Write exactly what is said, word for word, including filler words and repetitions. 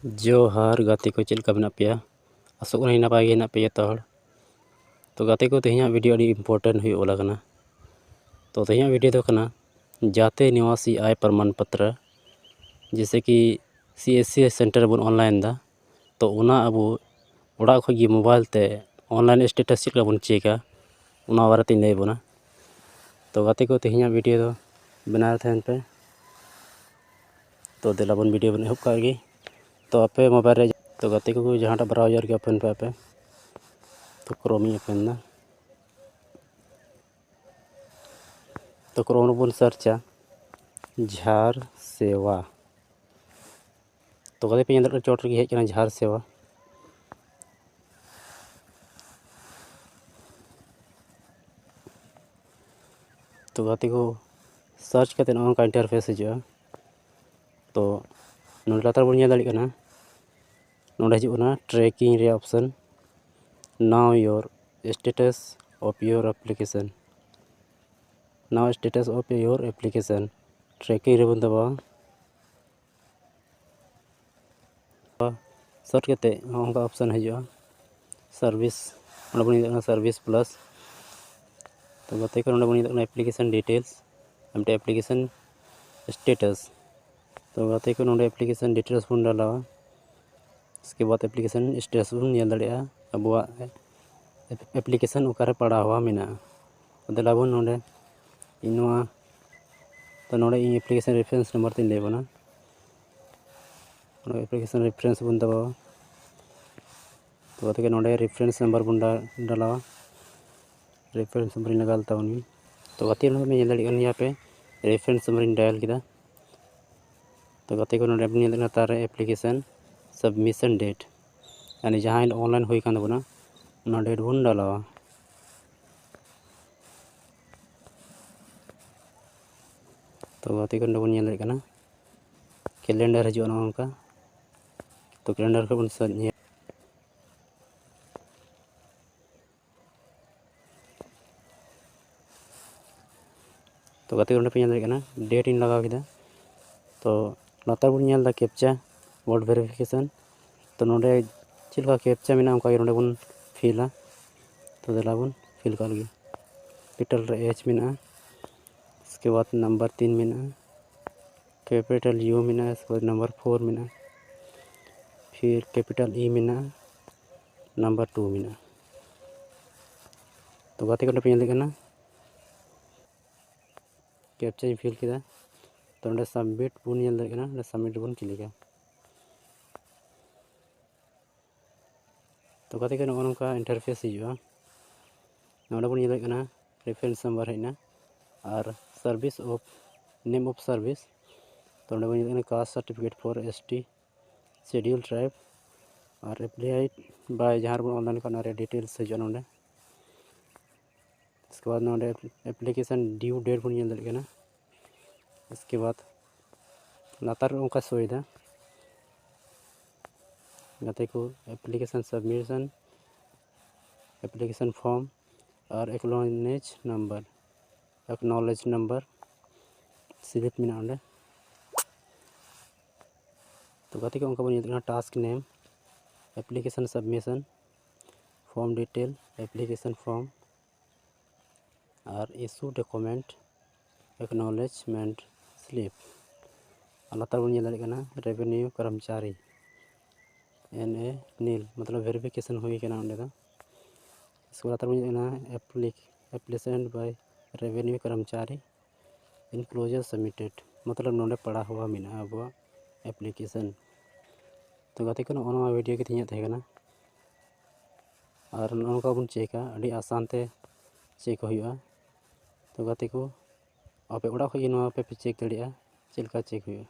ᱡᱚᱦᱟᱨ ᱜᱟᱛᱮ ᱠᱚ, ᱪᱮᱫ ᱞᱮᱠᱟ ᱢᱮᱱᱟᱜ ᱯᱮᱭᱟ? ᱟᱥᱚᱜ ᱠᱟᱹᱱᱟᱹᱧ ᱱᱟᱯᱟᱭ ᱜᱮ ᱦᱮᱱᱟᱜ ᱯᱮᱭᱟ ᱡᱚᱛᱚ ᱦᱚᱲ᱾ ᱛᱚ ᱜᱟᱛᱮ ᱠᱚ, ᱛᱮᱦᱮᱧᱟᱜ ᱵᱷᱤᱰᱤᱭᱳ ᱟᱹᱰᱤ ᱤᱢᱯᱚᱨᱴᱮᱱᱴ ᱦᱩᱭᱩᱜ ᱵᱟᱞᱟ ᱠᱟᱱᱟ᱾ ᱛᱚ ᱛᱮᱦᱮᱧᱟᱜ ᱵᱷᱤᱰᱤᱭᱳ ᱫᱚ ᱠᱟᱱᱟ ᱡᱟᱛᱮ ᱱᱤᱣᱟᱥᱤ ᱟᱭ ᱯᱨᱚᱢᱟᱱ ᱯᱚᱛᱨᱚ, ᱡᱮᱭᱥᱮ ᱠᱤ ᱥᱤ ᱮᱥ ᱥᱤ ᱥᱮᱱᱴᱟᱨ ᱵᱚᱱ ᱚᱱᱞᱟᱭᱤᱱ ᱮᱫᱟ᱾ ᱛᱚ ᱚᱱᱟ ᱟᱵᱚ ᱚᱲᱟᱜ ᱠᱷᱚᱱ ᱜᱮ ᱢᱳᱵᱟᱭᱤᱞ ᱛᱮ ᱚᱱᱞᱟᱭᱤᱱ ᱥᱴᱮᱴᱟᱥ ᱪᱮᱫ ᱞᱮᱠᱟ ᱵᱚᱱ ᱪᱮᱠᱟ, ᱚᱱᱟ ᱵᱟᱨᱮᱛᱮᱧ ᱞᱟᱹᱭ ᱟᱵᱚᱱᱟ᱾ ᱛᱚ ᱜᱟᱛᱮ ᱠᱚ, ᱛᱮᱦᱮᱧᱟᱜ ᱵᱷᱤᱰᱤᱭᱳ ᱫᱚ ᱵᱮᱱᱟᱣ ᱨᱮ ᱛᱟᱦᱮᱱ ᱯᱮ᱾ ᱛᱚ ᱫᱮᱞᱟ ᱵᱚᱱ ᱵᱷᱤᱰᱤᱭᱳ ᱵᱚᱱ ᱮᱦᱚᱵ ᱠᱟᱜ ᱜᱮ᱾ ᱛᱚ ᱟᱯᱮ ᱢᱳᱵᱟᱭᱤᱞ ᱨᱮ, ᱛᱚ ᱜᱟᱛᱮ ᱠᱚ, ᱡᱟᱦᱟᱸᱴᱟᱜ ᱵᱨᱟᱣᱡᱟᱨ ᱜᱮ ᱳᱯᱮᱱ ᱯᱮ ᱟᱯᱮ᱾ ᱛᱚ ᱠᱨᱳᱢ ᱤᱧ ᱳᱯᱮᱱ ᱮᱫᱟ᱾ ᱛᱚ ᱠᱨᱳᱢ ᱨᱮᱵᱚᱱ ᱥᱟᱨᱪᱟ ᱡᱷᱟᱨ ᱥᱮᱣᱟ᱾ ᱛᱚ ᱜᱟᱛᱮ ᱯᱮ ᱧᱮᱞ ᱫᱟᱲᱮᱭᱟᱜ ᱠᱟᱱᱟ, ᱪᱚᱴ ᱨᱮᱜᱮ ᱦᱮᱡ ᱠᱟᱱᱟ ᱡᱷᱟᱨ ᱥᱮᱣᱟ᱾ ᱛᱚ ᱜᱟᱛᱮ ᱠᱚ, ᱥᱟᱨᱪ ᱠᱟᱛᱮ ᱱᱚᱜᱼᱚ ᱱᱚᱝᱠᱟ ᱤᱱᱴᱟᱨᱯᱷᱮᱥ ᱦᱤᱡᱩᱜᱼᱟ᱾ ᱛᱚ ᱱᱚᱰᱮ ᱞᱟᱛᱟᱨ ᱵᱚᱱ ᱧᱮᱞ ᱫᱟᱲᱮᱭᱟᱜ ᱠᱟᱱᱟ, ᱱᱚᱰᱮ ᱦᱤᱡᱩᱜ ᱠᱟᱱᱟ ᱴᱨᱮᱠᱤᱝ ᱨᱮᱭᱟᱜ option, now your status of your application, now status of your application, tracking ᱨᱮᱵᱚᱱ ᱫᱟᱵᱟᱣᱟ᱾ ᱥᱟᱨᱪ ᱠᱟᱛᱮ ᱱᱚᱜᱼᱚ ᱱᱚᱝᱠᱟ ᱚᱯᱥᱮᱱ ᱦᱤᱡᱩᱜᱼᱟ, ᱥᱟᱨᱵᱷᱤᱥ, ᱚᱸᱰᱮ ᱵᱚᱱ ᱧᱮᱞ ᱫᱟᱲᱮᱭᱟᱜ ᱠᱟᱱᱟ ᱥᱟᱨᱵᱷᱤᱥ ᱯᱞᱟᱥ᱾ ᱛᱚ ᱜᱟᱛᱮ ᱠᱚ, ᱱᱚᱰᱮ ᱵᱚᱱ ᱧᱮᱞ ᱫᱟᱲᱮᱭᱟᱜ ᱠᱟᱱᱟ ᱮᱯᱞᱤᱠᱮᱥᱚᱱ ᱰᱤᱴᱮᱞᱥ, ᱟᱨ ᱢᱤᱫᱴᱮᱱ ᱮᱯᱞᱤᱠᱮᱥᱚᱱ ᱥᱴᱮᱴᱟᱥ᱾ ᱛᱚ ᱜᱟᱛᱮ ᱠᱚ, ᱱᱚᱰᱮ ᱮᱯᱞᱤᱠᱮᱥᱚᱱ ᱰᱤᱴᱮᱞᱥ ᱵᱚᱱ ᱰᱟᱞᱟᱣᱟ᱾ ᱩᱥᱠᱮ ᱵᱟᱫ ᱮᱯᱞᱤᱠᱮᱥᱚᱱ ᱥᱴᱮᱴᱟᱥ ᱵᱚᱱ ᱧᱮᱞ ᱫᱟᱲᱮᱭᱟᱜᱼᱟ ᱟᱵᱚᱣᱟᱜ ᱮᱯᱞᱤᱠᱮᱥᱚᱱ ᱚᱠᱟᱨᱮ ᱯᱟᱲᱟᱣ ᱱᱚᱣᱟ ᱢᱮᱱᱟᱜᱼᱟ᱾ ᱫᱮᱞᱟ ᱵᱚᱱ ᱱᱚᱰᱮ, ᱤᱧ ᱱᱚᱣᱟ, ᱛᱚ ᱱᱚᱰᱮ ᱤᱧ ᱮᱯᱞᱤᱠᱮᱥᱚᱱ ᱨᱮᱯᱷᱟᱨᱮᱱᱥ ᱱᱟᱢᱵᱟᱨ ᱛᱤᱧ ᱞᱟᱹᱭ ᱟᱵᱚᱱᱟ᱾ ᱱᱚᱰᱮ ᱮᱯᱞᱤᱠᱮᱥᱚᱱ ᱨᱮᱯᱷᱟᱨᱮᱱᱥ ᱵᱚᱱ ᱫᱟᱵᱟᱣᱟ᱾ ᱛᱚ ᱜᱟᱛᱮ ᱠᱚ, ᱱᱚᱰᱮ ᱨᱮᱯᱷᱟᱨᱮᱱᱥ ᱱᱟᱢᱵᱟᱨ ᱵᱚᱱ ᱰᱟ-, ᱰᱟᱞᱟᱣᱟ᱾ ᱨᱮᱯᱷᱟᱨᱮᱱᱥ ᱱᱟᱢᱵᱟᱨ ᱤᱧ ᱞᱟᱜᱟᱣ ᱞᱮᱫ ᱛᱟᱵᱚᱱ ᱜᱮ᱾ ᱛᱚ ᱜᱟᱛᱮ, ᱱᱚᱰᱮ ᱯᱮ ᱧᱮᱞ ᱫᱟᱲᱮᱭᱟᱜ ᱠᱟᱱ ᱜᱮᱭᱟ ᱯᱮ, ᱨᱮᱯᱷᱟᱨᱮᱱᱥ ᱱᱟᱢᱵᱟᱨ ᱤᱧ ᱰᱟᱭᱟᱞ ᱠᱮᱫᱟ᱾ ᱛᱚ ᱜᱟᱛᱮ ᱠᱚ, ᱱᱚᱰᱮ ᱵᱚᱱ ᱧᱮᱞ ᱫᱟᱲᱮᱭᱟᱜ ᱠᱟᱱᱟ ᱞᱟᱛᱟᱨ ᱨᱮ ᱮᱯᱞᱤᱠᱮᱥᱚᱱ ᱥᱟᱵᱢᱤᱥᱚᱱ ᱰᱮᱴ, ᱭᱟᱱᱤ ᱡᱟᱦᱟᱸ ᱦᱤᱞᱳᱜ ᱚᱱᱞᱟᱭᱤᱱ ᱦᱩᱭ ᱠᱟᱱ ᱛᱟᱵᱚᱱᱟ, ᱚᱱᱟ ᱰᱮᱴ ᱵᱚᱱ ᱰᱟᱞᱟᱣᱟ᱾ ᱛᱚ ᱜᱟᱛᱮ ᱠᱚ, ᱱᱚᱰᱮ ᱵᱚᱱ ᱧᱮᱞ ᱫᱟᱲᱮᱭᱟᱜ ᱠᱟᱱᱟ ᱠᱮᱞᱮᱱᱰᱟᱨ ᱦᱤᱡᱩᱜᱼᱟ ᱱᱚᱜᱼᱚ ᱱᱚᱝᱠᱟ᱾ ᱛᱚ ᱠᱮᱞᱮᱱᱰᱟᱨ ᱠᱷᱚᱱ ᱵᱚᱱ ᱥᱟᱨᱪ ᱧᱮᱞ ᱛᱚ ᱜᱟᱛᱮ ᱠᱚ, ᱱᱚᱰᱮ ᱯᱮ ᱧᱮᱞ ᱫᱟᱲᱮᱭᱟᱜ ᱠᱟᱱᱟ, ᱰᱮᱴ ᱤᱧ ᱞᱟᱜᱟᱣ ᱠᱮᱫᱟ᱾ ᱛᱚ ᱞᱟᱛᱟᱨ ᱵᱚᱱ ᱧᱮᱞ ᱮᱫᱟ ᱠᱮᱯᱪᱟ, ᱵᱳᱨᱰ ᱵᱷᱮᱨᱤᱯᱷᱤᱠᱮᱥᱚᱱ᱾ ᱛᱚ ᱱᱚᱰᱮ ᱪᱮᱫ ᱞᱮᱠᱟ ᱠᱮᱯᱪᱟ ᱢᱮᱱᱟᱜᱼᱟ, ᱚᱱᱠᱟ ᱜᱮ ᱱᱚᱰᱮ ᱵᱚᱱ ᱯᱷᱤᱞᱟ᱾ ᱛᱚ ᱫᱮᱞᱟ ᱵᱚᱱ ᱯᱷᱤᱞ ᱠᱟᱜ ᱞᱮᱜᱮ᱾ ᱠᱮᱯᱤᱴᱟᱞ ᱨᱮ ᱮᱭᱤᱪ ᱢᱮᱱᱟᱜᱼᱟ, ᱩᱥᱠᱮ ᱵᱟᱫ ᱱᱟᱢᱵᱟᱨ ᱛᱤᱱ ᱢᱮᱱᱟᱜᱼᱟ, ᱠᱮᱯᱤᱴᱟᱞ ᱭᱩ ᱢᱮᱱᱟᱜᱼᱟ, ᱩᱥᱠᱮ ᱵᱟᱫ ᱱᱟᱢᱵᱟᱨ ᱯᱷᱳᱨ ᱢᱮᱱᱟᱜᱼᱟ, ᱯᱷᱤᱨ ᱠᱮᱯᱤᱴᱟᱞ ᱤ ᱢᱮᱱᱟᱜᱼᱟ, ᱱᱟᱢᱵᱟᱨ ᱴᱩ ᱢᱮᱱᱟᱜᱼᱟ᱾ ᱛᱚ ᱜᱟᱛᱮ ᱠᱚ, ᱱᱚᱰᱮ ᱯᱮ ᱧᱮᱞ ᱫᱟᱲᱮᱭᱟᱜ ᱠᱟᱱᱟ, ᱠᱮᱯᱪᱟᱧ ᱯᱷᱤᱞ ᱠᱮᱫᱟ᱾ ᱛᱚ ᱱᱚᱰᱮ ᱥᱟᱵᱢᱤᱴ ᱵᱚᱱ ᱧᱮᱞ ᱫᱟᱲᱮᱭᱟᱜ ᱠᱟᱱᱟ, ᱱᱚᱰᱮ ᱥᱟᱵᱢᱤᱴ ᱨᱮᱵᱚᱱ ᱠᱞᱤᱠᱟ᱾ ᱛᱚ ᱜᱟᱛᱮ ᱠᱚ, ᱱᱚᱜᱼᱚ ᱱᱚᱝᱠᱟ ᱤᱱᱴᱟᱨᱯᱷᱮᱥ ᱦᱤᱡᱩᱜᱼᱟ᱾ ᱱᱚᱰᱮ ᱵᱚᱱ ᱧᱮᱞᱮᱫ ᱠᱟᱱᱟ ᱨᱮᱯᱷᱟᱨᱮᱱᱥ ᱱᱟᱢᱵᱟᱨ ᱦᱮᱡ ᱮᱱᱟ, ᱟᱨ service of, name of service, ᱛᱚ ᱱᱚᱰᱮ ᱵᱚᱱ ᱧᱮᱞᱮᱫ ᱠᱟᱱᱟ caste certificate for S T schedule tribe, R applied by ᱡᱟᱦᱟᱸ ᱨᱮᱵᱚᱱ ᱚᱞ ᱞᱮᱱᱠᱷᱟᱱ ᱚᱱᱟ ᱨᱮ ᱰᱤᱴᱮᱞᱥ ᱦᱤᱡᱩᱜᱼᱟ ᱱᱚᱰᱮ᱾ ᱩᱥᱠᱮ ᱵᱟᱫ ᱱᱚᱰᱮ application due date ᱵᱚᱱ ᱧᱮᱞ ᱫᱟᱲᱮᱭᱟᱜ ᱠᱟᱱᱟ᱾ ᱩᱥᱠᱮ ᱵᱟᱫ ᱞᱟᱛᱟᱨ ᱨᱮ ᱚᱱᱠᱟ ᱥᱳᱭᱮᱫᱟ, ᱜᱟᱛᱮ ᱠᱚ, application submission, application form ᱟᱨ acknowledge number, acknowledge number slip ᱢᱮᱱᱟᱜᱼᱟ ᱚᱸᱰᱮ᱾ ᱛᱚ ᱜᱟᱛᱮ ᱠᱚ, ᱚᱱᱠᱟ ᱵᱚᱱ ᱧᱮᱞ ᱠᱟᱱᱟ task name, application submission, form detail, application form, ᱟᱨ issue document, acknowledgement slip᱾ ᱟᱨ ᱞᱟᱛᱟᱨ ᱵᱚᱱ ᱧᱮᱞ ᱫᱟᱲᱮᱭᱟᱜ ᱠᱟᱱᱟ revenue ᱠᱚᱨᱢᱪᱟᱨᱤ, N A nil, ᱢᱚᱛᱞᱚᱵ ᱵᱷᱮᱨᱤᱯᱷᱤᱠᱮᱥᱚᱱ ᱦᱩᱭ ᱠᱟᱱᱟ ᱚᱸᱰᱮ ᱫᱚ᱾ ᱤᱥᱠᱮ ᱵᱟᱫ ᱞᱟᱛᱟᱨ ᱵᱚᱱ ᱧᱮᱞ ᱫᱟᱲᱮᱭᱟᱜ ᱠᱟᱱᱟ applic-, application by revenue ᱠᱚᱨᱢᱪᱟᱨᱤ enclosure submitted, ᱢᱚᱛᱞᱚᱵ ᱱᱚᱰᱮ ᱯᱟᱲᱟ ᱦᱩᱣᱟ ᱢᱮᱱᱟᱜᱼᱟ ᱟᱵᱚᱣᱟᱜ application᱾ ᱛᱚ ᱜᱟᱛᱮ ᱠᱚ, ᱱᱚᱜᱼᱚ ᱱᱚᱣᱟ ᱵᱷᱤᱰᱤᱭᱳ ᱜᱮ ᱛᱮᱦᱮᱧᱟᱜ ᱛᱟᱦᱮᱸ ᱠᱟᱱᱟ᱾ ᱟᱨ ᱱᱚᱜᱼᱚ ᱱᱚᱝᱠᱟ ᱵᱚᱱ ᱪᱮᱠᱟ, ᱟᱹᱰᱤ ᱟᱥᱟᱱ ᱛᱮ ᱪᱮᱠ ᱦᱩᱭᱩᱜᱼᱟ᱾ ᱛᱚ ᱜᱟᱛᱮ ᱠᱚ, ᱟᱯᱮ ᱚᱲᱟᱜ ᱠᱷᱚᱱ ᱜᱮ ᱱᱚᱣᱟ ᱯᱮ ᱪᱮᱠ ᱫᱟᱲᱮᱭᱟᱜᱼᱟ, ᱪᱮᱫ ᱞᱮᱠᱟ ᱪᱮᱠ ᱦᱩᱭᱩᱜᱼᱟ᱾